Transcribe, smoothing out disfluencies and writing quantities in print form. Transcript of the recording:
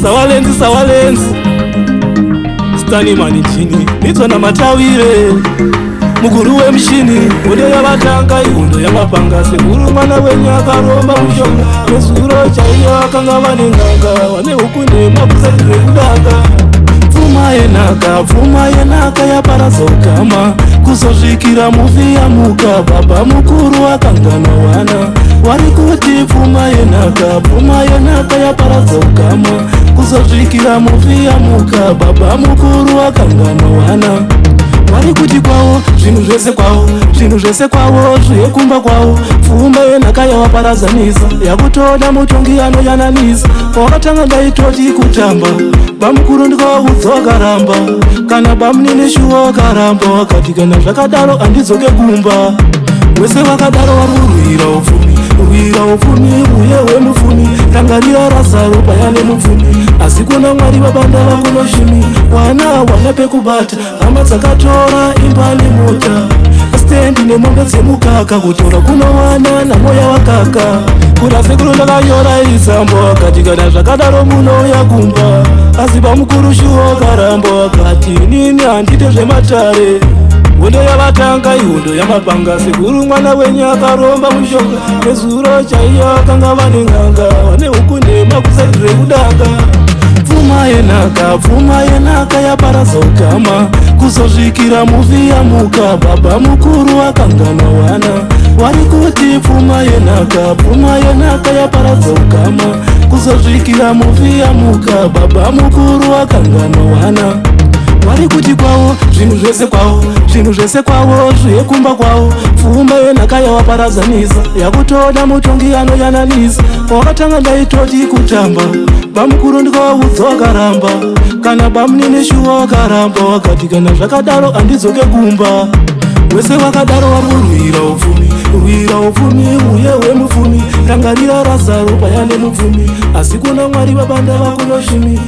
Sawalenzi, sawalenzi, Stani Manijini, Mitsona Matawire, mukuru wemushini. Hondo yavatanga ihondo yamapanga. Sekuru, mwana wenyu akaromba mushonga. Nezuro chaiyo akanga vane ng'anga, vane huku nhema kusati rekudanga. Pfuma yenhaka, pfuma yenhaka yaparadza ukama, kuzosvikira mufi yamuka, baba mukuru akanganwa wana. Wari kuti pfuma yenhaka, pfuma yenhaka yaparadza ukama, kuzosvikira mufi yamuka, baba mukuru akanganwa wana. Vari kuti kwavo zvinhu zvese kwavo, zvinhu zvese kwavo, zvekumba kwavo. Pfuma yenhaka yavaparadzanisa, yakutoda mutongi anoyananisa. Kwakatanga ndaitoti kutamba, bamukuru ndikaudza wakaramba, kana bamunini shuwa wakaramba, wakati kana zvakadaro handidzoke kumba. Wese wakadaro vari kurwira upfumi, rwira upfumi uye hwemupfumi. Rangarira Razaro paya nemupfumi, asi kuna Mwari vabanda vakunoshumi. Wana wana pekubata, hama dzakatora imba nemota, stendi nemombe dzemukaka, kutora kunowana namoya wakaka. Kuna sekuru ndakanyora isambo, akati kana zvakadaro munouya kumba, asi bamukuru shuwa wakaramba, wakati nini handite zvematare. Hondo yavatanga ihondo yamapanga. Sekuru, mwana wenyu akaromba mushonga. Nezuro chaiyo akanga vane ng'anga, vane huku nhema kusati rekudanga. Pfuma yenhaka, pfuma yenhaka yaparadza ukama, kuzosvikira mufi yamuka, baba mukuru akanganwa wana. Wari kuti pfuma yenhaka, pfuma yenhaka yaparadza ukama, kuzosvikira mufi yamuka, baba mukuru akanganwa wana. Vari kuti kwavo zvinhu zvese kwavo, zvinhu zvese kwavo, zvekumba kwavo. Pfuma yenhaka yavaparadzanisa, yakutoda mutongi anoyananisa. Kwakatanga ndaitoti kutamba, bamukuru ndikawaudza wakaramba, kana bamunini shuwa wakaramba, wakati kana zvakadaro handidzoke kumba. Wese wakadaro vari kurwira upfumi, rwira upfumi uye hwemupfumi. Rangarira Razaro paya nemupfumi, asi kuna Mwari vabanda vakunoshumi.